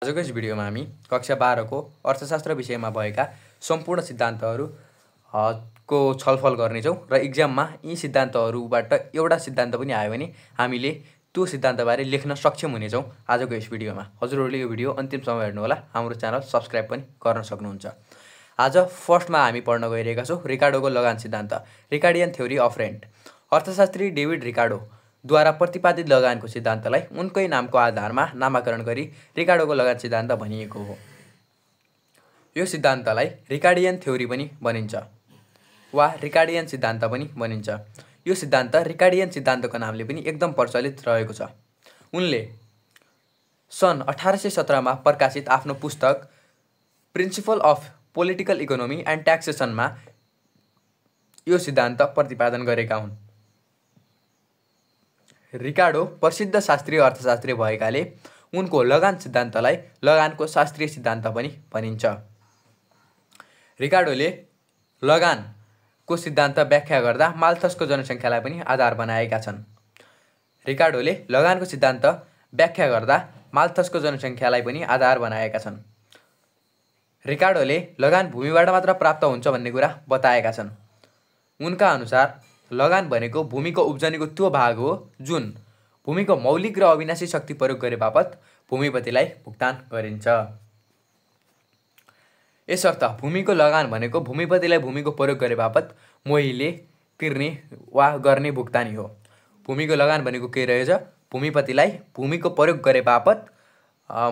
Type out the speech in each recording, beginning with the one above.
आजको यस भिडियोमा हामी कक्षा 12 को अर्थशास्त्र विषयमा भएका सम्पूर्ण सिद्धान्तहरू को छलफल गर्नेछौँ र इक्जाममा यी सिद्धान्तहरूबाट एउटा सिद्धान्त पनि आयो भने हामीले त्यो सिद्धान्तबारे लेख्न सक्षम हुनेछौँ आजको यस भिडियोमा। हजुरहरूले यो भिडियो अन्तिमसम्म हेर्नुहोला, हाम्रो च्यानल सब्स्क्राइब पनि गर्न सक्नुहुन्छ। आज फर्स्टमा हामी पढ्न गइरहेका छौँ रिकार्डोको लगान सिद्धान्त, रिकार्डियन थ्योरी अफ रेन्ट। अर्थशास्त्री डेभिड रिकार्डो द्वारा प्रतिपादित लगानको सिद्धान्तलाई उनकै नामको आधारमा नामाकरण गरी रिकार्डोको लगान सिद्धान्त भनिएको हो। यो सिद्धान्तलाई रिकार्डियन थ्योरी पनि भनिन्छ वा रिकार्डियन सिद्धान्त पनि भनिन्छ। यो सिद्धान्त रिकार्डियन सिद्धान्तको नामले पनि एकदम प्रचलित रहेको छ। उनले सन् 1817 मा प्रकाशित आफ्नो पुस्तक principle of political economy and ट्याक्सेसनमा यो सिद्धान्त प्रतिपादन गरेका हुन्। रिकार्डो प्रसिद्ध शास्त्रीय अर्थशास्त्री भएकाले उनको लगान सिद्धान्तलाई लगानको शास्त्रीय सिद्धान्त पनि भनिन्छ। रिकार्डोले लगानको सिद्धान्त व्याख्या गर्दा माल्थसको जनसङ्ख्यालाई पनि आधार बनाएका छन्। रिकार्डोले लगानको सिद्धान्त व्याख्या गर्दा माल्थसको जनसङ्ख्यालाई पनि आधार बनाएका छन्। रिकार्डोले लगान भूमिबाट मात्र प्राप्त हुन्छ भन्ने कुरा बताएका छन्। उनका अनुसार लगान भनेको भूमिको उब्जनीको त्यो भाग हो जुन भूमिको मौलिक र अविनाशी शक्ति प्रयोग गरे बापत भूमिपतिलाई भुक्तान गरिन्छ। यसर्थ भूमिको लगान भनेको भूमिपतिलाई भूमिको प्रयोग गरे बापत मोहीले तिर्ने वा गर्ने भुक्तानी हो। भूमिको लगान भनेको के रहेछ? भूमिपतिलाई भूमिको प्रयोग गरे बापत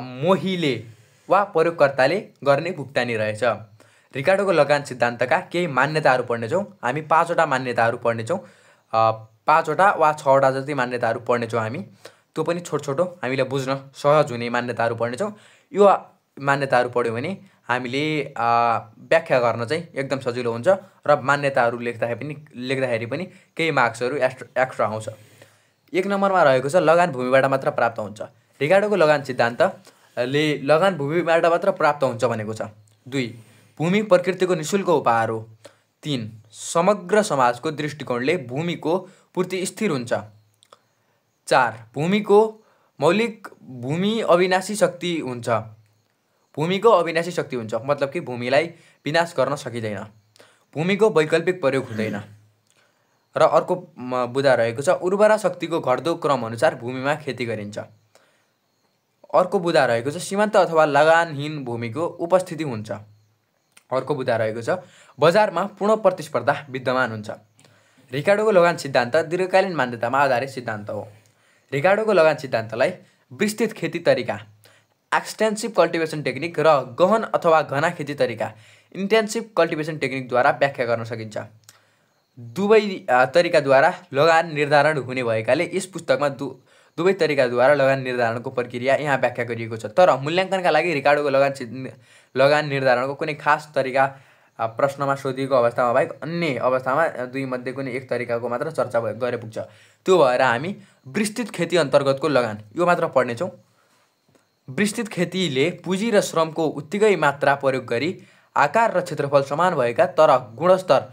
मोहीले वा प्रयोगकर्ताले गर्ने भुक्तानी रहेछ। रिकार्डोको लगान सिद्धान्तका केही मान्यताहरू पढ्नेछौँ। हामी 5वटा मान्यताहरू पढ्नेछौँ, 5वटा वा 6वटा जति मान्यताहरू पढ्नेछौँ हामी। त्यो पनि छोटो छोटो हामीलाई बुझ्न सहज हुने मान्यताहरू पढ्नेछौँ। यो मान्यताहरू पढ्यो भने हामीले व्याख्या गर्न चाहिँ एकदम सजिलो हुन्छ र मान्यताहरू लेख्दाखेरि पनि केही मार्क्सहरू एक्स्ट्रा आउँछ। 1 नम्बरमा रहेको छ लगान भूमिबाट मात्र प्राप्त हुन्छ। रिकार्डोको लगान सिद्धान्तले लगान भूमिबाट मात्र प्राप्त हुन्छ भनेको छ। 2 भूमि प्रकृतिको निःशुल्क उपहार हो। 3 समग्र समाजको दृष्टिकोणले भूमिको पूर्ति स्थिर हुन्छ। 4 भूमि अविनाशी शक्ति हुन्छ। भूमिको अविनाशी शक्ति हुन्छ मतलब कि भूमिलाई विनाश गर्न सकिँदैन। भूमिको वैकल्पिक प्रयोग हुँदैन। र अर्को बुँदा रहेको छ उर्वरा शक्तिको घट्दो क्रम अनुसार भूमिमा खेती गरिन्छ। अर्को बुँदा रहेको छ सीमान्त अथवा लगानहीन भूमिको उपस्थिति हुन्छ। अर्को बुँदा रहेको छ बजारमा पूर्ण प्रतिस्पर्धा विद्यमान हुन्छ। रिकार्डोको लगान सिद्धान्त दीर्घकालीन मान्यतामा आधारित सिद्धान्त हो। रिकार्डोको लगान सिद्धान्तलाई विस्तृत खेती तरिका एक्सटेन्सिभ कल्टिभेसन टेक्निक र गहन अथवा घना खेती तरिका इन्टेन्सिभ कल्टिभेसन टेक्निकद्वारा व्याख्या गर्न सकिन्छ। दुवै तरिकाद्वारा लगान निर्धारण हुने भएकाले यस पुस्तकमा दुवै तरिकाद्वारा लगान निर्धारणको प्रक्रिया यहाँ व्याख्या गरिएको छ। तर मूल्याङ्कनका लागि रिकार्डोको लगान निर्धारणको कुनै खास तरिका प्रश्नमा सोधिएको अवस्थामा बाहेक अन्य अवस्थामा दुई मध्ये कुनै एक तरिकाको मात्र चर्चा गरे पुग्छ। त्यो भएर हामी विस्तृत खेती अन्तर्गतको लगान यो मात्र पढ्नेछौँ। विस्तृत खेतीले पुँजी र श्रमको उत्तिकै मात्रा प्रयोग गरी आकार र क्षेत्रफल समान भएका तर गुणस्तर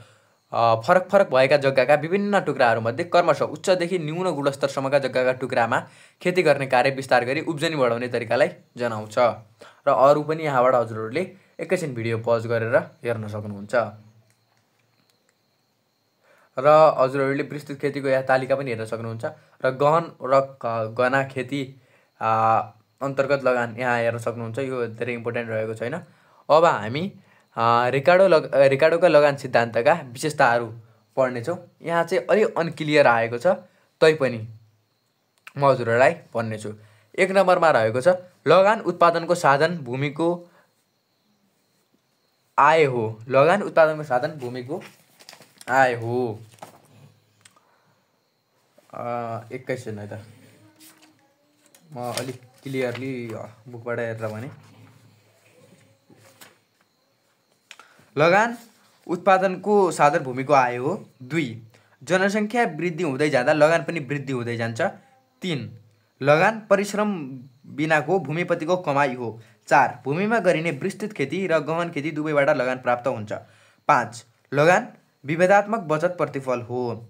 फरक भएका जग्गाका विभिन्न टुक्राहरूमध्ये क्रमशः उच्चदेखि न्यून गुणस्तरसम्मका जग्गाका टुक्रामा खेती गर्ने कार्य विस्तार गरी उब्जनी बढाउने तरिकालाई जनाउँछ। र अरू पनि यहाँबाट हजुरहरूले एकैछिन भिडियो पज गरेर हेर्न सक्नुहुन्छ। र हजुरहरूले विस्तृत खेतीको यहाँ तालिका पनि हेर्न सक्नुहुन्छ र गहन र घना खेती अन्तर्गत लगान यहाँ हेर्न सक्नुहुन्छ। यो धेरै इम्पोर्टेन्ट रहेको छैन। अब हामी रिकार्डोका लगान सिद्धान्तका विशेषताहरू पढ्नेछौँ। यहाँ चाहिँ अलि अनक्लियर आएको छ तैपनि म हजुरहरूलाई भन्नेछु। 1 नम्बरमा रहेको छ लगान उत्पादनको साधन भूमिको आय हो। लगान उत्पादनको साधन भूमिको आय हो। एकैछिन है त, म अलिक क्लियरली बुकबाट हेरेर भने लगान उत्पादनको साधन भूमिको आय हो। 2 जनसङ्ख्या वृद्धि हुँदै जाँदा लगान पनि वृद्धि हुँदै जान्छ। 3 लगान परिश्रम बिनाको भूमिपतिको कमाइ हो। 4 भूमिमा गरिने विस्तृत खेती र गहन खेती दुवैबाट लगान प्राप्त हुन्छ। 5 लगान विभेदात्मक बचत प्रतिफल हो।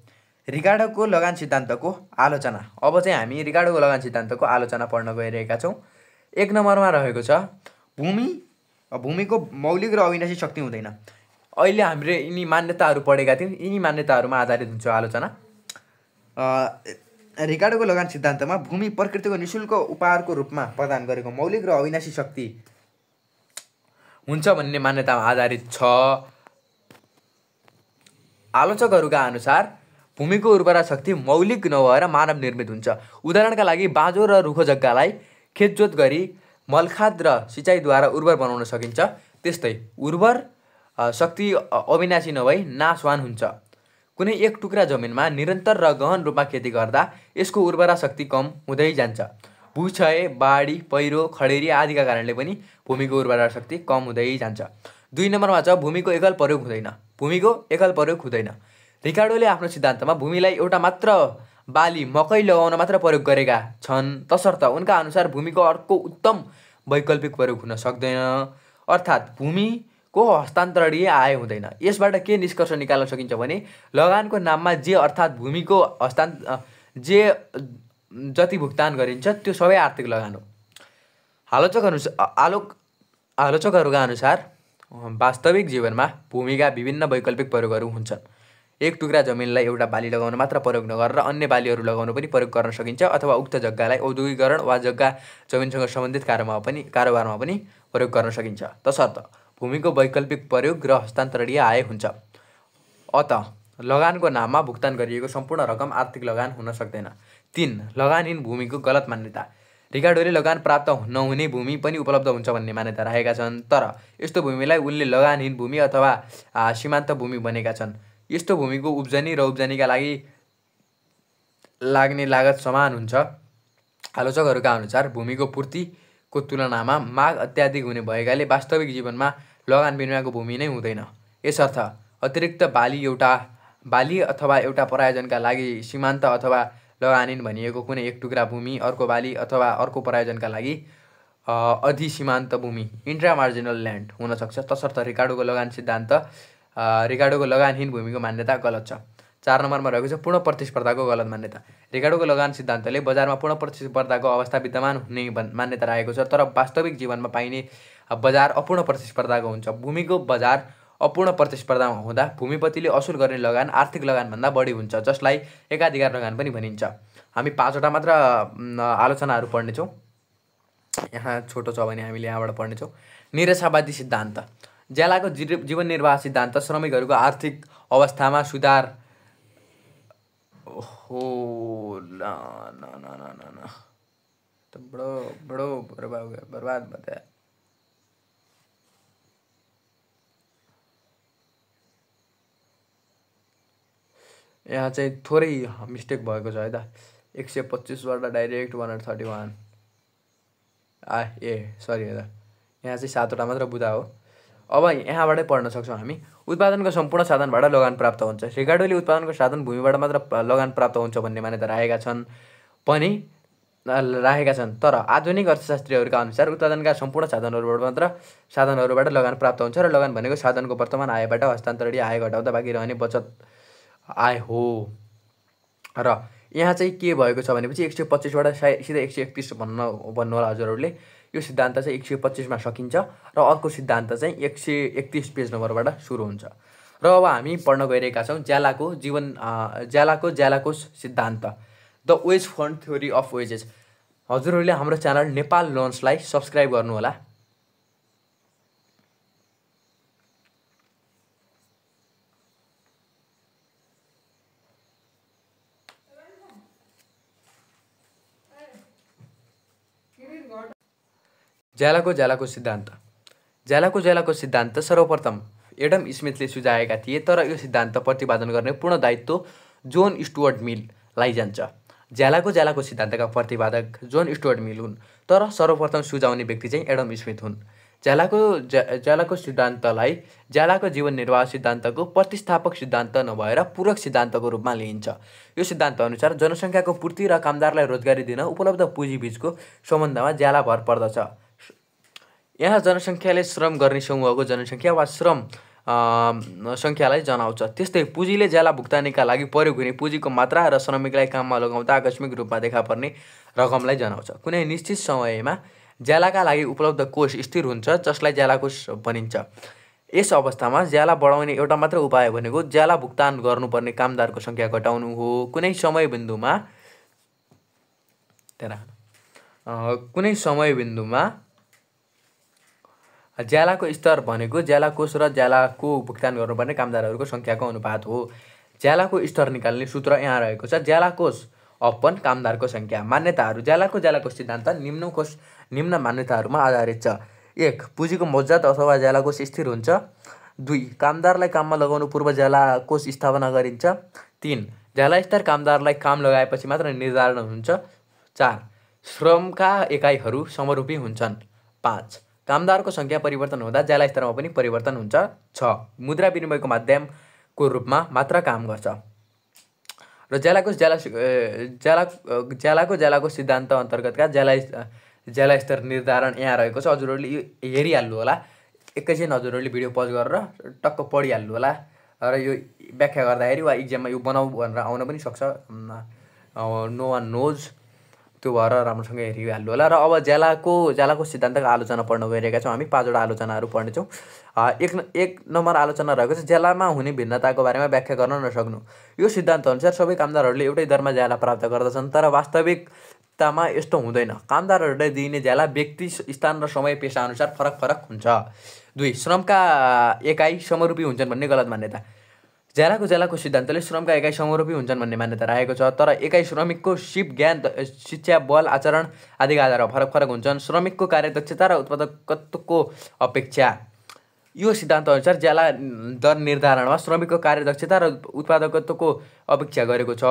रिकार्डोको लगान सिद्धान्तको आलोचना। अब चाहिँ हामी रिकार्डोको लगान सिद्धान्तको आलोचना पढ्न गइरहेका छौँ। 1 नम्बरमा रहेको छ भूमिको मौलिक र अविनाशी शक्ति हुँदैन। अहिले हामीले यिनी मान्यताहरू पढेका थियौँ, यिनी मान्यताहरूमा आधारित हुन्छ आलोचना। रिकार्डोको लगान सिद्धान्तमा भूमि प्रकृतिको निःशुल्क उपहारको रूपमा प्रदान गरेको मौलिक र अविनाशी शक्ति हुन्छ भन्ने मान्यतामा आधारित छ। आलोचकहरूका अनुसार भूमिको उर्वरा शक्ति मौलिक नभएर मानव निर्मित हुन्छ। उदाहरणका लागि बाँझो र रुखो जग्गालाई खेतजोत गरी मलखाद र सिँचाइद्वारा उर्वर बनाउन सकिन्छ। त्यस्तै उर्वर शक्ति अविनाशी नभई नाशवान हुन्छ। कुनै एक टुक्रा जमिनमा निरन्तर र गहन रूपमा खेती गर्दा यसको उर्वरा शक्ति कम हुँदै जान्छ। भूक्षय, बाढी, पहिरो, खडेरी आदिका कारणले पनि भूमिको उर्वरा शक्ति कम हुँदै जान्छ। 2 नम्बरमा छ भूमिको एकल प्रयोग हुँदैन। रिकार्डोले आफ्नो सिद्धान्तमा भूमिलाई एउटा मात्र बाली मकै लगाउन मात्र प्रयोग गरेका छन्, तसर्थ उनका अनुसार भूमिको अर्को उत्तम वैकल्पिक प्रयोग हुन सक्दैन, अर्थात् भूमिको हस्तान्तरणीय आय हुँदैन। यसबाट के निष्कर्ष निकाल्न सकिन्छ भने लगानको नाममा जे अर्थात् भूमिको जति भुक्तान गरिन्छ त्यो सबै आर्थिक लगान हो। आलोचकहरूका अनुसार वास्तविक जीवनमा भूमिका विभिन्न वैकल्पिक प्रयोगहरू हुन्छन्। एक टुक्रा जमिनलाई एउटा बाली लगाउन मात्र प्रयोग नगरेर अन्य बालीहरू लगाउन पनि प्रयोग गर्न सकिन्छ, अथवा उक्त जग्गालाई औद्योगिकरण वा जग्गा जमिनसँग सम्बन्धित कारोबारमा पनि प्रयोग गर्न सकिन्छ, तसर्थ भूमिको वैकल्पिक प्रयोग र हस्तान्तरणीय आय हुन्छ। अत लगानको नाममा भुक्तान गरिएको सम्पूर्ण रकम आर्थिक लगान हुन सक्दैन। 3 लगानहीन भूमिको गलत मान्यता। रिकार्डोले लगान प्राप्त नहुने भूमि पनि उपलब्ध हुन्छ भन्ने मान्यता राखेका छन्, तर यस्तो भूमिलाई उनले लगानहीन भूमि अथवा सीमान्त भूमि भनेका छन्। यस्तो भूमिको उब्जनी र उब्जनीका लागि लाग्ने लागत समान हुन्छ। आलोचकहरूका अनुसार भूमिको पूर्तिको तुलनामा माग अत्याधिक हुने भएकाले वास्तविक जीवनमा लगान बिनाको भूमि नै हुँदैन। यसर्थ अतिरिक्त बाली अथवा एउटा प्रायोजनका लागि सीमान्त अथवा लगानहीन भनिएको कुनै एक टुक्रा भूमि अर्को बाली अथवा अर्को प्रायोजनका लागि अधिसीमान्त भूमि इन्ट्रामार्जिनल ल्यान्ड हुन सक्छ, तसर्थ रिकार्डोको लगानहीन भूमिको मान्यता गलत छ। 4 नम्बरमा रहेको छ पूर्ण प्रतिस्पर्धाको गलत मान्यता। रिकार्डोको लगान सिद्धान्तले बजारमा पूर्ण प्रतिस्पर्धाको अवस्था विद्यमान हुने मान्यता राखेको छ, तर वास्तविक जीवनमा पाइने बजार अपूर्ण प्रतिस्पर्धाको हुन्छ। भूमिको बजार अपूर्ण प्रतिस्पर्धामा हुँदा भूमिपतिले असुल गर्ने लगान आर्थिक लगानभन्दा बढी हुन्छ, जसलाई एकाधिकार लगान पनि भनिन्छ। हामी 5वटा मात्र आलोचनाहरू पढ्नेछौँ। यहाँ छोटो छ भने हामीले यहाँबाट पढ्नेछौँ। निराशावादी सिद्धान्त। ज्यालाको जीवन निर्वाह सिद्धान्त श्रमिकहरूको आर्थिक अवस्थामा सुधार बडो बर्बाद बताया। यहाँ चाहिँ थोरै मिस्टेक भएको छ है त। 125बाट डाइरेक्ट 131 सरी है त। यहाँ चाहिँ 7वटा मात्र बुझा हो। अब यहाँबाटै पढ्न सक्छौँ हामी। उत्पादनको सम्पूर्ण साधनबाट लगान प्राप्त हुन्छ। रिकार्डोले उत्पादनको साधन भूमिबाट मात्र लगान प्राप्त हुन्छ भन्ने मान्यता राखेका छन्, तर आधुनिक अर्थशास्त्रीहरूका अनुसार उत्पादनका सम्पूर्ण साधनहरूबाट लगान प्राप्त हुन्छ र लगान भनेको साधनको वर्तमान आयबाट हस्तान्तरणीय आय घटाउँदा बाँकी रहने बचत आय हो। र यहाँ चाहिँ के भएको छ भनेपछि 125बाट सिधै 131 भन्नु होला हजुरहरूले। यो सिद्धान्त चाहिँ 125मा सकिन्छ र अर्को सिद्धान्त चाहिँ 131 पेज नम्बरबाट सुरु हुन्छ। र अब हामी पढ्न गइरहेका छौँ ज्यालाको सिद्धान्त, the ways fund theory of wages. हजुरहरूले हाम्रो च्यानल नेपाल लोन्सलाई सब्सक्राइब गर्नुहोला। ज्यालाको सिद्धान्त सर्वप्रथम एडम स्मिथले सुझाएका थिए, तर यो सिद्धान्त प्रतिपादन गर्ने पूर्ण दायित्व जोन स्टुअर्ट मिललाई जान्छ। ज्यालाको सिद्धान्तका प्रतिपादक जोन स्टुअर्ट मिल हुन्, तर सर्वप्रथम सुझाउने व्यक्ति चाहिँ एडम स्मिथ हुन्। ज्यालाको सिद्धान्तलाई ज्यालाको जीवन निर्वाह सिद्धान्तको प्रतिस्थापक सिद्धान्त नभएर पूरक सिद्धान्तको रूपमा लिइन्छ। यो सिद्धान्त अनुसार जनसङ्ख्याको पूर्ति र कामदारलाई रोजगारी दिन उपलब्ध पुँजीबीचको सम्बन्धमा ज्याला भर पर्दछ। यहाँ जनसङ्ख्याले श्रम गर्ने समूहको जनसङ्ख्या वा श्रम सङ्ख्यालाई जनाउँछ। त्यस्तै पुँजीले ज्याला भुक्तानीका लागि प्रयोग हुने पुँजीको मात्रा र श्रमिकलाई काममा लगाउँदा आकस्मिक रूपमा देखा पर्ने रकमलाई जनाउँछ। कुनै निश्चित समयमा ज्यालाका लागि उपलब्ध कोष स्थिर हुन्छ जसलाई ज्याला कोष भनिन्छ। यस अवस्थामा ज्याला बढाउने एउटा मात्र उपाय भनेको ज्याला भुक्तान गर्नुपर्ने कामदारको सङ्ख्या घटाउनु हो। कुनै समय बिन्दुमा ज्यालाको स्तर भनेको ज्याला कोष र ज्यालाको भुक्तान गर्नुपर्ने कामदारहरूको सङ्ख्याको अनुपात हो। ज्यालाको स्तर निकाल्ने सूत्र यहाँ रहेको छ। ज्याला कोष अपन कामदारको सङ्ख्या। मान्यताहरू। ज्याला कोष सिद्धान्त निम्न मान्यताहरूमा आधारित छ। 1. पुँजीको मौजात अथवा ज्याला कोष स्थिर हुन्छ। 2. कामदारलाई काममा लगाउनु पूर्व ज्याला कोष स्थापना गरिन्छ। 3. ज्याला स्तर कामदारलाई काम लगाएपछि मात्र निर्धारण हुन्छ। 4. श्रमका एकाइहरू समरूपी हुन्छन्। 5. कामदारको सङ्ख्या परिवर्तन हुँदा ज्याला स्तरमा पनि परिवर्तन हुन्छ। 6. मुद्रा विनिमयको माध्यमको रूपमा मात्र काम गर्छ। र ज्यालाको सिद्धान्त अन्तर्गतका ज्याला स्तर निर्धारण यहाँ रहेको छ। हजुरहरूले यो हेरिहाल्नु होला। एकैछिन हजुरहरूले भिडियो पज गरेर टक्क पढिहाल्नु होला र यो व्याख्या गर्दाखेरि वा इक्जाममा यो बनाऊ भनेर आउन पनि सक्छ। No one knows. त्यो भएर राम्रोसँग हेरिहाल्नु होला। र अब ज्यालाको सिद्धान्तको आलोचना पढ्न गइरहेका छौँ हामी। 5वटा आलोचनाहरू पढ्नेछौँ। एक नम्बर आलोचना रहेको छ ज्यालामा हुने भिन्नताको बारेमा व्याख्या गर्न नसक्नु। यो सिद्धान्त अनुसार सबै कामदारहरूले एउटै दरमा ज्याला प्राप्त गर्दछन्, तर वास्तविकतामा यस्तो हुँदैन। कामदारहरूलाई दिइने ज्याला व्यक्ति, स्थान र समय पेसा अनुसार फरक हुन्छ। 2. श्रमका एकाइ समरूपी हुन्छन् भन्ने गलत मान्यता। ज्यालाको सिद्धान्तले श्रमका एकाइ समरूपी हुन्छन् भन्ने मान्यता राखेको छ, तर एकाइ श्रमिकको सिप, ज्ञान, शिक्षा, बल, आचरण आदिका आधारमा फरक हुन्छन्। श्रमिकको कार्यदक्षता र उत्पादकत्वको अपेक्षा। यो सिद्धान्त अनुसार ज्याला दर निर्धारणमा श्रमिकको कार्यदक्षता र उत्पादकत्वको अपेक्षा गरेको छ।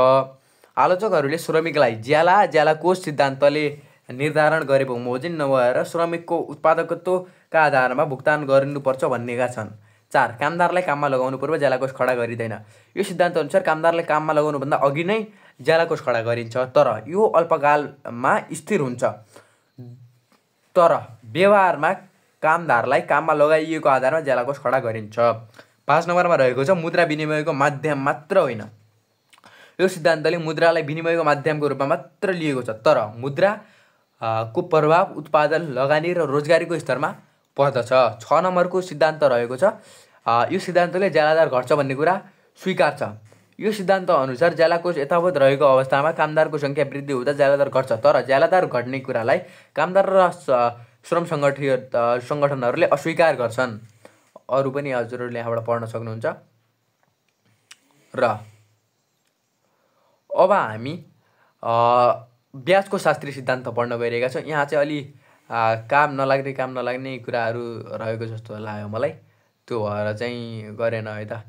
आलोचकहरूले श्रमिकलाई ज्याला कोष सिद्धान्तले निर्धारण गरे बमोजिम नभएर श्रमिकको उत्पादकत्वका आधारमा भुक्तान गरिनुपर्छ भन्नेका छन्। 4. कामदारलाई काममा लगाउनु पूर्व ज्याला कोष खडा गरिँदैन। यो सिद्धान्त अनुसार कामदारलाई काममा लगाउनुभन्दा अघि नै ज्याला कोष खडा गरिन्छ, तर यो अल्पकालमा स्थिर हुन्छ। तर व्यवहारमा कामदारलाई काममा लगाइएको आधारमा ज्याला कोष खडा गरिन्छ। 5 नम्बरमा रहेको छ मुद्रा विनिमयको माध्यम मात्र होइन। यो सिद्धान्तले मुद्रालाई विनिमयको माध्यमको रूपमा मात्र लिएको छ, तर मुद्राको प्रभाव उत्पादन, लगानी र रोजगारीको स्तरमा पर्दछ। 6 नम्बरको सिद्धान्त रहेको छ। यो सिद्धान्तले ज्यालादार घट्छ भन्ने कुरा स्वीकार छ। यो सिद्धान्त अनुसार ज्याला कोष यथावत रहेको अवस्थामा कामदारको सङ्ख्या वृद्धि हुँदा ज्यालादार घट्छ, तर ज्यालादार घट्ने कुरालाई कामदार र श्रम सङ्गठनहरूले अस्वीकार गर्छन्। अरू पनि हजुरहरूले यहाँबाट पढ्न सक्नुहुन्छ। र अब हामी ब्याजको शास्त्रीय सिद्धान्त पढ्न गइरहेका छौँ। यहाँ चाहिँ अलि काम नलाग्ने कुराहरू रहेको जस्तो लाग्यो मलाई। त्यो भएर चाहिँ गरेन है त।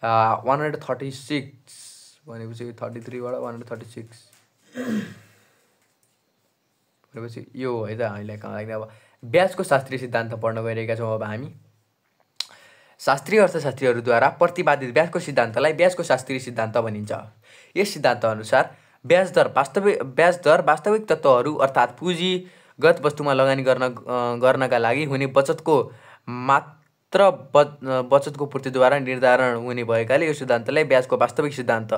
136 भनेपछि 33बाट 136 भनेपछि यो है त हामीलाई कहाँ लाग्ने। अब ब्याजको शास्त्रीय सिद्धान्त पढ्न गइरहेका छौँ। अब हामी शास्त्रीय अर्थशास्त्रीहरूद्वारा प्रतिपादित ब्याजको सिद्धान्तलाई ब्याजको शास्त्रीय सिद्धान्त भनिन्छ। यस सिद्धान्त अनुसार ब्याज दर वास्तविक तत्त्वहरू अर्थात् पुँजीगत वस्तुमा लगानी गर्नका लागि हुने बचतको पूर्तिद्वारा निर्धारण हुने भएकाले यो सिद्धान्तलाई ब्याजको वास्तविक सिद्धान्त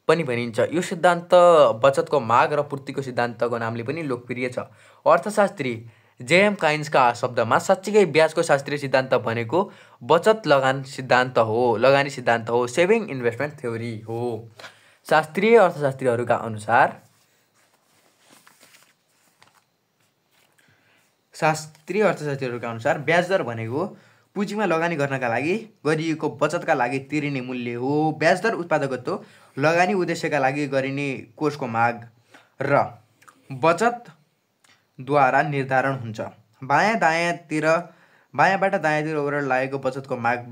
पनि भनिन्छ। यो सिद्धान्त बचतको माग र पूर्तिको सिद्धान्तको नामले पनि लोकप्रिय छ। अर्थशास्त्री जेएम काइन्सका शब्दमा साँच्चीकै ब्याजको शास्त्रीय सिद्धान्त भनेको बचत लगानी सिद्धान्त हो, सेभिङ इन्भेस्टमेन्ट थ्योरी हो। शास्त्रीय अर्थशास्त्रीहरूका अनुसार ब्याज दर भनेको पुँजीमा लगानी गर्नका लागि गरिएको बचतका लागि तिरिने मूल्य हो। ब्याज दर उत्पादकत्व, लगानी उद्देश्यका लागि गरिने कोषको माग र बचतद्वारा निर्धारण हुन्छ। बायाँबाट दायाँतिर ओह्रालो लागेको बचतको माग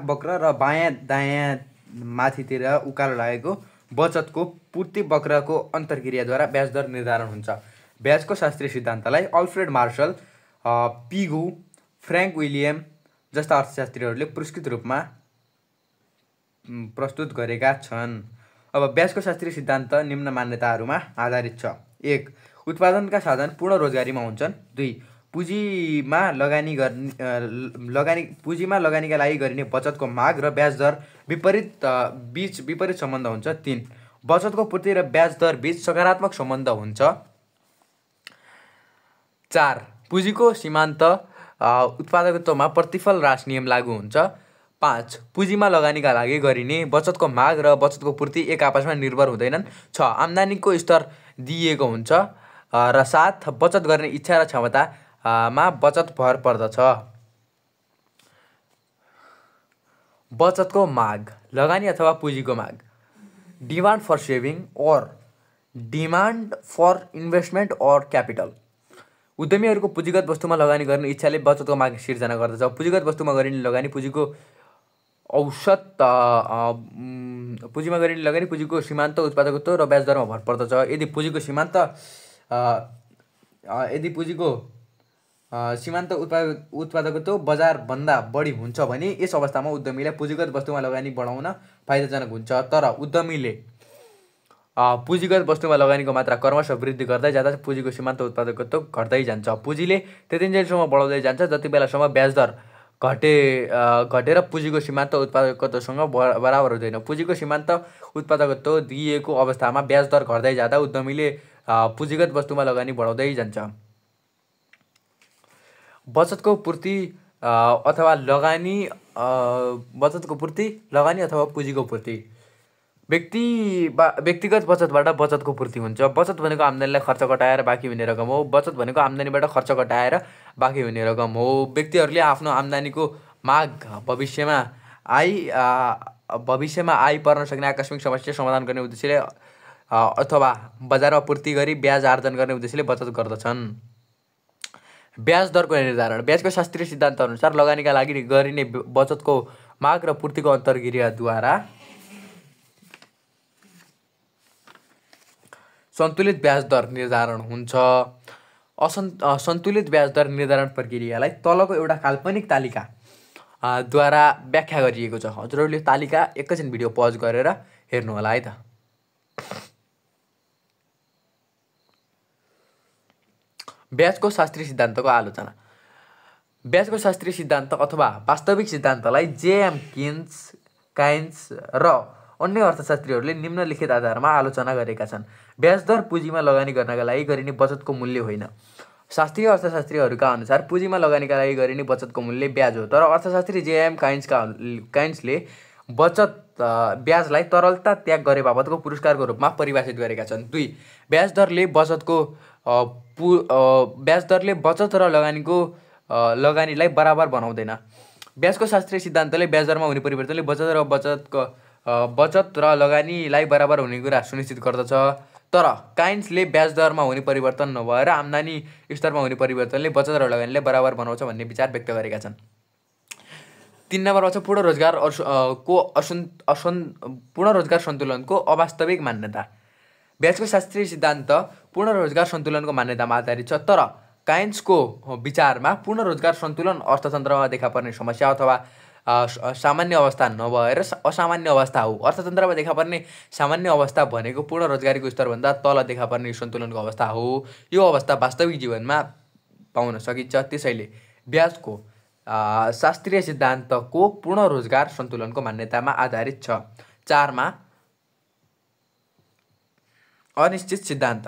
वक्र र बायाँ दायाँ माथितिर उकालो लागेको बचतको पूर्ति वक्रको अन्तर्क्रियाद्वारा ब्याज दर निर्धारण हुन्छ। ब्याजको शास्त्रीय सिद्धान्तलाई Alfred Marshall, Pigou, Frank William जस्ता अर्थशास्त्रीहरूले पुरस्कृत रूपमा प्रस्तुत गरेका छन्। अब ब्याजको शास्त्रीय सिद्धान्त निम्न मान्यताहरूमा आधारित छ। 1. उत्पादनका साधन पूर्ण रोजगारीमा हुन्छन्। 2. पुँजीमा लगानीका लागि गरिने बचतको माग र ब्याज दर बिच विपरीत सम्बन्ध हुन्छ। 3. बचतको पूर्ति र ब्याज दर बीच सकारात्मक सम्बन्ध हुन्छ। 4 पुँजीको सीमान्त उत्पादकत्वमा प्रतिफल ह्रास नियम लागू हुन्छ। 5 पुँजीमा लगानीका लागि गरिने बचतको माग र बचतको पूर्ति एक आपसमा निर्भर हुँदैनन्। 6 आम्दानीको स्तर दिइएको हुन्छ। र 7 बचत गर्ने इच्छा र क्षमतामा बचत भर पर्दछ। बचतको माग, लगानी अथवा पुँजीको माग। डिमान्ड फर सेभिङ और डिमान्ड फर इन्भेस्टमेन्ट और क्यापिटल। उद्यमीहरूको पुँजीगत वस्तुमा लगानी गर्ने इच्छाले बचतको माग सिर्जना गर्दछ। पुँजीगत वस्तुमा गरिने लगानी पुँजीको पुँजीको सीमान्त उत्पादकत्व र ब्याज दरमा भर पर्दछ। यदि पुँजीको सीमान्त उत्पादकत्व बजारभन्दा बढी हुन्छ भने यस अवस्थामा उद्यमीलाई पुँजीगत वस्तुमा लगानी बढाउन फाइदाजनक हुन्छ। तर उद्यमीले पुँजीगत वस्तुमा लगानीको मात्रा क्रमशः वृद्धि गर्दै जाँदा पुँजीको सीमान्त उत्पादकत्व घट्दै जान्छ। पुँजीले त्यतिन्जेलसम्म बढाउँदै जान्छ जति बेलासम्म ब्याज दर घटेर पुँजीको सीमान्त उत्पादकत्वसँग बराबर हुँदैन। पुँजीको सीमान्त उत्पादकत्व दिइएको अवस्थामा ब्याज दर घट्दै जाँदा उद्यमीले पुँजीगत वस्तुमा लगानी बढाउँदै जान्छ। बचतको पूर्ति अथवा लगानी अथवा पुँजीको पूर्ति। व्यक्तिगत बचतबाट बचतको पूर्ति हुन्छ। बचत भनेको आम्दानीलाई खर्च घटाएर बाँकी हुने रकम हो। बचत भनेको आम्दानीबाट खर्च घटाएर बाँकी हुने रकम हो। व्यक्तिहरूले आफ्नो आम्दानीको माग भविष्यमा आइ पर्न सक्ने आकस्मिक समस्या समाधान गर्ने उद्देश्यले अथवा बजारमा पूर्ति गरी ब्याज आर्जन गर्ने उद्देश्यले बचत गर्दछन्। ब्याज दरको निर्धारण। ब्याजको शास्त्रीय सिद्धान्त अनुसार लगानीका लागि गरिने बचतको माग र पूर्तिको अन्तर्क्रियाद्वारा सन्तुलित ब्याज दर निर्धारण हुन्छ। सन्तुलित ब्याज दर निर्धारण प्रक्रियालाई तलको एउटा काल्पनिक तालिका द्वारा व्याख्या गरिएको छ। हजुरहरूले तालिका एकैछिन भिडियो पज गरेर हेर्नु होला है त। ब्याजको शास्त्रीय सिद्धान्तको आलोचना। ब्याजको शास्त्रीय सिद्धान्त अथवा वास्तविक सिद्धान्तलाई जेएम काइन्स र अन्य अर्थशास्त्रीहरूले निम्नलिखित आधारमा आलोचना गरेका छन्। ब्याज दर पुँजीमा लगानी गर्नका लागि गरिने बचतको मूल्य होइन। शास्त्रीय अर्थशास्त्रीहरूका अनुसार पुँजीमा लगानीका लागि गरिने बचतको मूल्य ब्याज हो। तर अर्थशास्त्री जेएम काइन्सले ब्याजलाई तरलता त्याग गरे बापतको पुरस्कारको रूपमा परिभाषित गरेका छन्। 2 ब्याज दरले बचत र लगानीलाई बराबर बनाउँदैन। ब्याजको शास्त्रीय सिद्धान्तले ब्याज दरमा हुने परिवर्तनले बचत र लगानीलाई बराबर हुने कुरा सुनिश्चित गर्दछ। तर काइन्सले ब्याज दरमा हुने परिवर्तन नभएर आम्दानी स्तरमा हुने परिवर्तनले बचत र लगानीलाई बराबर बनाउँछ भन्ने विचार व्यक्त गरेका छन्। 3 नम्बरमा छ पूर्ण रोजगार सन्तुलनको अवास्तविक मान्यता। ब्याजको शास्त्रीय सिद्धान्त पूर्ण रोजगार सन्तुलनको मान्यतामा आधारित छ। तर काइन्सको विचारमा पूर्ण रोजगार सन्तुलन अर्थतन्त्रमा देखा पर्ने समस्या अथवा सामान्य अवस्था नभएर असामान्य अवस्था हो। अर्थतन्त्रमा देखा पर्ने सामान्य अवस्था भनेको पूर्ण रोजगारीको स्तरभन्दा तल देखा पर्ने सन्तुलनको अवस्था हो। यो अवस्था वास्तविक जीवनमा पाउन सकिन्छ। त्यसैले ब्याजको शास्त्रीय सिद्धान्तको पूर्ण रोजगार सन्तुलनको मान्यतामा आधारित छ। 4 मा अनिश्चित सिद्धान्त।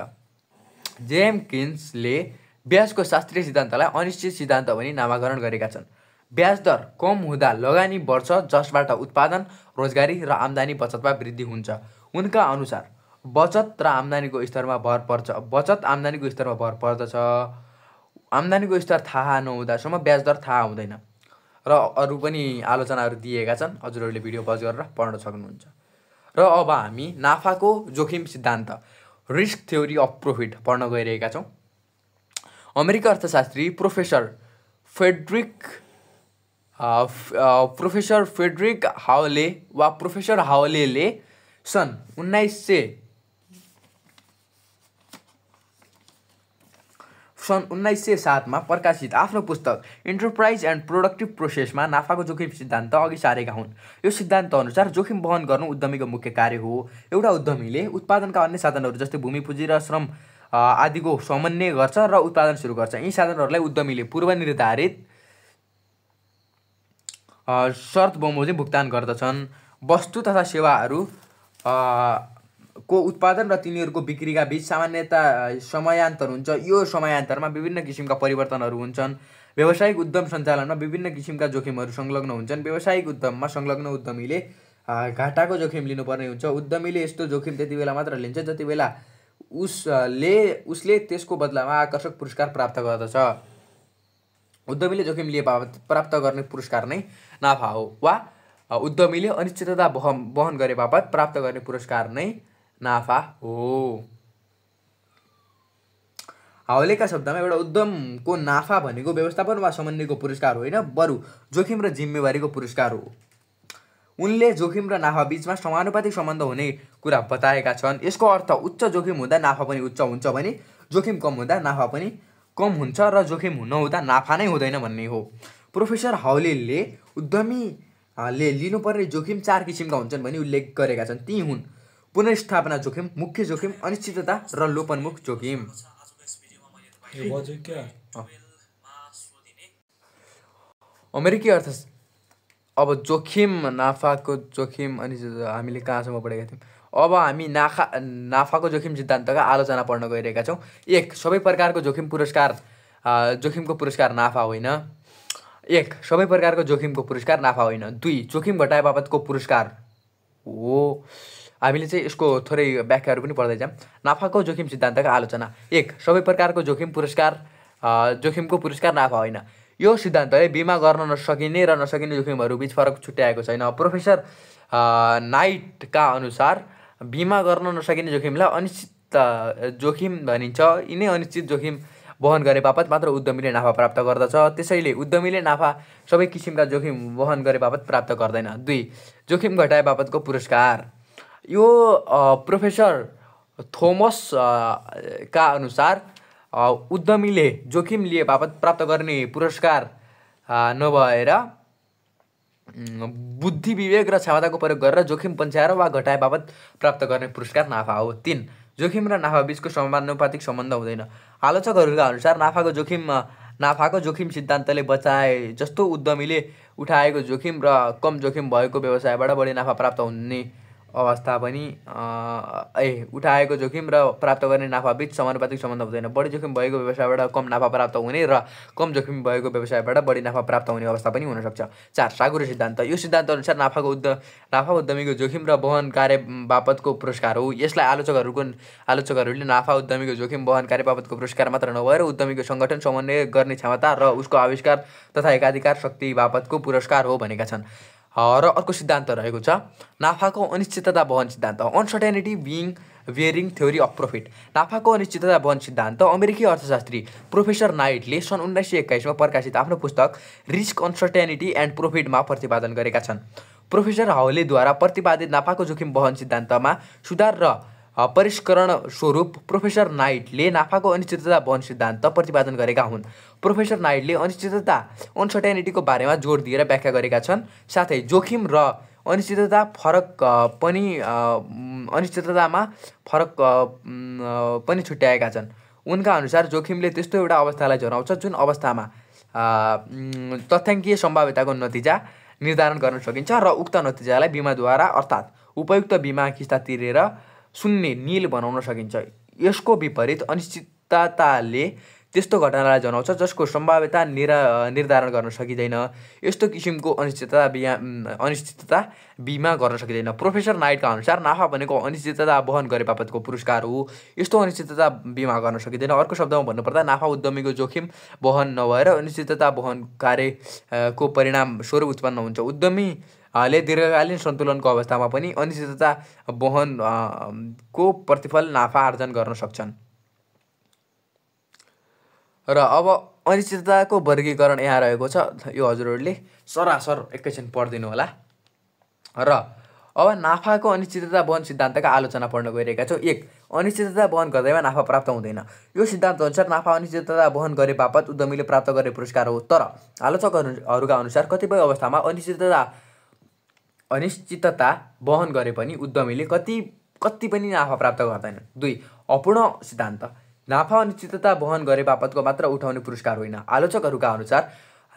जेएम किन्सले ब्याजको शास्त्रीय सिद्धान्तलाई अनिश्चित सिद्धान्त भनी नामाकरण गरेका छन्। ब्याज दर कम हुँदा लगानी बढ्छ जसबाट उत्पादन, रोजगारी र आम्दानी बचतमा वृद्धि हुन्छ। उनका अनुसार बचत आम्दानीको स्तरमा भर पर्दछ। आम्दानीको स्तर थाहा नहुँदासम्म ब्याज दर थाहा हुँदैन। र अरू पनि आलोचनाहरू दिएका छन्, हजुरहरूले भिडियो पज गरेर पढ्न सक्नुहुन्छ। र अब हामी नाफाको जोखिम सिद्धान्त रिस्क थ्योरी अफ प्रॉफिट पढ्न गइरहेका छौँ। अमेरिकी अर्थशास्त्री प्रोफेसर फ्रेडरिक हावले वा प्रोफेसर हावलेले सन् 1907 मा प्रकाशित आफ्नो पुस्तक इन्टरप्राइज एन्ड प्रोडक्टिभ प्रोसेसमा नाफाको जोखिम सिद्धान्त अघि सारेका हुन्। यो सिद्धान्त अनुसार जोखिम वहन गर्नु उद्यमीको मुख्य कार्य हो। एउटा उद्यमीले उत्पादनका अन्य साधनहरू जस्तै भूमि, पुँजी र श्रम आदिको समन्वय गर्छ र उत्पादन सुरु गर्छ। यी साधनहरूलाई उद्यमीले पूर्वनिर्धारित शर्त बमोजिम भुक्तान गर्दछन्। वस्तु तथा सेवाहरू को उत्पादन र तिनीहरूको बिक्रीका बीच समयान्तर हुन्छ। यो समयान्तरमा विभिन्न किसिमका परिवर्तनहरू हुन्छन्। व्यावसायिक उद्यम सञ्चालनमा विभिन्न किसिमका जोखिमहरू संलग्न हुन्छन्। व्यावसायिक उद्यममा संलग्न उद्यमीले घाटाको जोखिम लिनुपर्ने हुन्छ। उद्यमीले यस्तो जोखिम त्यति बेला मात्र लिन्छ जति बेला उसले त्यसको बदलामा आकर्षक पुरस्कार प्राप्त गर्दछ। उद्यमीले जोखिम लिए बापत प्राप्त गर्ने पुरस्कार नै नाफा हो, वा उद्यमीले अनिश्चितता वहन गरे बापत प्राप्त गर्ने पुरस्कार नै नाफा हो। हाउलेका शब्दमा एउटा उद्यमको नाफा भनेको व्यवस्थापन वा समन्वयको पुरस्कार होइन, बरु जोखिम र जिम्मेवारीको पुरस्कार हो। उनले जोखिम र नाफा बीचमा समानुपातिक सम्बन्ध हुने कुरा बताएका छन्। यसको अर्थ उच्च जोखिम हुँदा नाफा पनि उच्च हुन्छ भने जोखिम कम हुँदा नाफा पनि कम हुन्छ र जोखिम नहुँदा नाफा नै हुँदैन भन्ने हो। प्रोफेसर हाउलेले उद्यमीले लिनुपर्ने जोखिम 4 किसिमका हुन्छन् भनी उल्लेख गरेका छन्। ती हुन् पुनर्स्थापना जोखिम, मुख्य जोखिम, अनिश्चितता र लोपन्मुख जोखिम। अमेरिकी अर्थ अब जोखिम, नाफाको जोखिम, अनिश्चितता हामीले कहाँसम्म पढेका थियौँ। अब हामी नाफाको जोखिम सिद्धान्तका आलोचना पढ्न गइरहेका छौँ। 1. सबै प्रकारको जोखिमको पुरस्कार नाफा होइन। 1. सबै प्रकारको जोखिमको पुरस्कार नाफा होइन। 2. जोखिम घटाए बापतको पुरस्कार हो। हामीले चाहिँ यसको थोरै व्याख्याहरू पनि पढ्दै जाऊँ। नाफाको जोखिम सिद्धान्तका आलोचना। 1. सबै प्रकारको जोखिमको पुरस्कार नाफा होइन। यो सिद्धान्तले बिमा गर्न नसकिने र नसकिने जोखिमहरू बीच फरक छुट्याएको छैन। प्रोफेसर नाइटका अनुसार बिमा गर्न नसकिने जोखिमलाई अनिश्चित जोखिम भनिन्छ। यिनै अनिश्चित जोखिम वहन गरे बापत मात्र उद्यमीले नाफा प्राप्त गर्दछ। त्यसैले उद्यमीले नाफा सबै किसिमका जोखिम वहन गरे बापत प्राप्त गर्दैन। 2. जोखिम घटाए बापतको पुरस्कार। यो प्रोफेसर थोमस का अनुसार उद्यमीले जोखिम लिए बापत प्राप्त गर्ने पुरस्कार नभएर बुद्धि, विवेक र क्षमताको प्रयोग गरेर जोखिम पन्छ्याएर वा घटाए बापत प्राप्त गर्ने पुरस्कार नाफा हो। 3. जोखिम र नाफा बीचको समानुपातिक सम्बन्ध हुँदैन। आलोचकहरूका अनुसार नाफाको जोखिम सिद्धान्तले बचाए जस्तो उद्यमीले उठाएको जोखिम र कम जोखिम भएको व्यवसायबाट बढी नाफा प्राप्त हुने अवस्था पनि उठाएको जोखिम र प्राप्त गर्ने नाफा बीच समानुपातिक सम्बन्ध हुँदैन। बढी जोखिम भएको व्यवसायबाट कम नाफा प्राप्त हुने र कम जोखिम भएको व्यवसायबाट बढी नाफा प्राप्त हुने अवस्था पनि हुन सक्छ। 4. सागुरे सिद्धान्त। यो सिद्धान्त अनुसार नाफा उद्यमीको जोखिम र वहन कार्य बापतको पुरस्कार हो। यसलाई आलोचकहरूले नाफा उद्यमीको जोखिम वहन कार्य बापतको पुरस्कार मात्र नभएर उद्यमीको सङ्गठन, समन्वय गर्ने क्षमता र उसको आविष्कार तथा एकाधिकार शक्ति बापतको पुरस्कार हो भनेका छन्। र अर्को सिद्धान्त रहेको छ नाफाको अनिश्चितता वहन सिद्धान्त, uncertainty bearing theory of profit. नाफाको अनिश्चितता वहन सिद्धान्त अमेरिकी अर्थशास्त्री प्रोफेसर नाइटले सन् 1921 मा प्रकाशित आफ्नो पुस्तक रिस्क, अनसर्टेनिटी एन्ड प्रॉफिटमा प्रतिपादन गरेका छन्। प्रोफेसर हाउलेद्वारा प्रतिपादित नाफाको जोखिम वहन सिद्धान्तमा सुधार र परिष्करण स्वरूप प्रोफेसर नाइटले नाफाको अनिश्चितता वहन सिद्धान्त प्रतिपादन गरेका हुन्। प्रोफेसर नाइटले अनसर्टेनिटीको बारेमा जोड दिएर व्याख्या गरेका छन्। साथै जोखिम र अनिश्चिततामा फरक पनि छुट्याएका छन्। उनका अनुसार जोखिमले त्यस्तो एउटा अवस्थालाई जनाउँछ जुन अवस्थामा तथ्याङ्कीय सम्भाव्यताको नतिजा निर्धारण गर्न सकिन्छ र उक्त नतिजालाई बिमाद्वारा अर्थात् उपयुक्त बिमा किस्ता तिरेर शून्य नील बनाउन सकिन्छ। यसको विपरीत अनिश्चितताले त्यस्तो घटनालाई जनाउँछ जसको सम्भाव्यता निर्धारण गर्न सकिँदैन। यस्तो किसिमको अनिश्चितता बिमा गर्न सकिँदैन। प्रोफेसर नाइटका अनुसार नाफा भनेको अनिश्चितता वहन गरे बापतको पुरस्कार हो। यस्तो अनिश्चितता बिमा गर्न सकिँदैन। अर्को शब्दमा भन्नुपर्दा नाफा उद्यमीको जोखिम वहन नभएर अनिश्चितता वहन कार्यको परिणाम स्वरूप उत्पन्न हुन्छ। उद्यमीले दीर्घकालीन सन्तुलनको अवस्थामा पनि अनिश्चितता वहनको प्रतिफल नाफा आर्जन गर्न सक्छन्। र अब अनिश्चितताको वर्गीकरण यहाँ रहेको छ। यो हजुरहरूले सरासर एकैछिन पढिदिनु होला। र अब नाफाको अनिश्चितता वहन सिद्धान्तका आलोचना पढ्न गइरहेका छौँ। 1. अनिश्चितता वहन गर्दैमा नाफा प्राप्त हुँदैन। यो सिद्धान्त अनुसार नाफा अनिश्चितता वहन गरे बापत उद्यमीले प्राप्त गर्ने पुरस्कार हो। तर आलोचकहरूका अनुसार कतिपय अवस्थामा अनिश्चितता वहन गरे पनि उद्यमीले कति पनि नाफा प्राप्त गर्दैन। 2. अपूर्ण सिद्धान्त। नाफा अनिश्चितता वहन गरे बापतको मात्र उठाउने पुरस्कार होइन। आलोचकहरूका अनुसार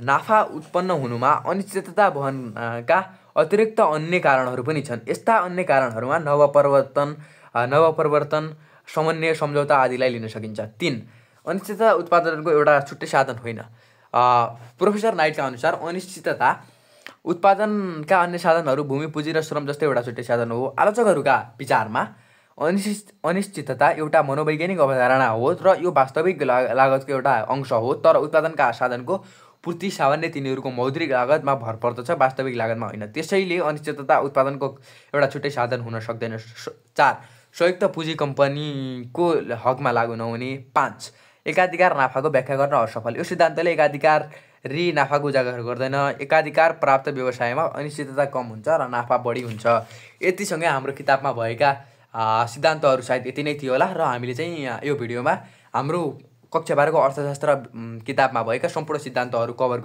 नाफा उत्पन्न हुनुमा अनिश्चितता वहनका अतिरिक्त अन्य कारणहरू पनि छन्। यस्ता अन्य कारणहरूमा नवप्रवर्तन, नवप्रवर्तन, समन्वय, सम्झौता आदिलाई लिन सकिन्छ। 3. अनिश्चितता उत्पादनको एउटा छुट्टै साधन होइन। प्रोफेसर नाइटका अनुसार अनिश्चितता उत्पादनका अन्य साधनहरू भूमि, पुँजी र श्रम जस्तै एउटा छुट्टै साधन हो। आलोचकहरूका विचारमा अनिश्चितता एउटा मनोवैज्ञानिक अवधारणा हो र यो वास्तविक लागतको एउटा अंश हो, तर उत्पादनका साधनको पूर्ति सामान्य तिनीहरूको मौद्रिक लागतमा भर पर्दछ, वास्तविक लागतमा होइन। त्यसैले अनिश्चितता उत्पादनको एउटा छुट्टै साधन हुन सक्दैन। 4. संयुक्त पुँजी कम्पनीको हकमा लागू नहुने। 5. एकाधिकार नाफाको व्याख्या गर्न असफल। यो सिद्धान्तले एकाधिकारी नाफाको उजागर गर्दैन। एकाधिकार प्राप्त व्यवसायमा अनिश्चितता कम हुन्छ र नाफा बढी हुन्छ। यतिसँगै हाम्रो किताबमा भएका सिद्धान्तहरू सायद यति नै थियो होला र हामीले चाहिँ यो भिडियोमा हाम्रो कक्षा 12को अर्थशास्त्र किताबमा भएका सम्पूर्ण सिद्धान्तहरू कभर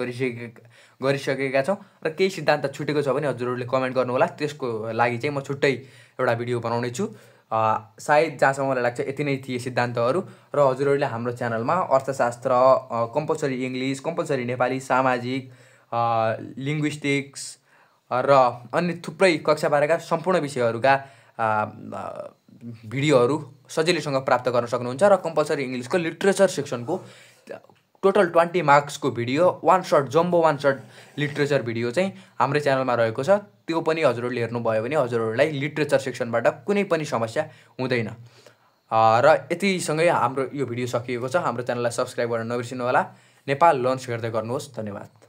गरिसकेका छौँ र केही सिद्धान्त छुटेको छ भने हजुरहरूले कमेन्ट गर्नुहोला। त्यसको लागि चाहिँ म छुट्टै एउटा भिडियो बनाउने छु। सायद जहाँसम्म मलाई लाग्छ यति नै थिए सिद्धान्तहरू र हजुरहरूले हाम्रो च्यानलमा अर्थशास्त्र, कम्पलसरी इङ्ग्लिस, कम्पलसरी नेपाली, सामाजिक, लिङ्ग्विस्टिक्स र अन्य थुप्रै कक्षा 12का सम्पूर्ण विषयहरूका भिडियोहरू सजिलैसँग प्राप्त गर्न सक्नुहुन्छ र कम्पलसरी इङ्ग्लिसको लिट्रेचर सेक्सनको टोटल 20 मार्क्सको video jumbo one short literature video चाहिँ हाम्रो च्यानलमा रहेको छ। त्यो पनि हजुरहरूले हेर्नुभयो भने हजुरहरूलाई लिट्रेचर सेक्सनबाट कुनै पनि समस्या हुँदैन। र यतिसँगै हाम्रो यो भिडियो सकिएको छ। हाम्रो च्यानललाई सब्सक्राइब गर्न नबिर्सिनु होला। नेपाल लर्न्स हेर्दै गर्नुहोस्। धन्यवाद।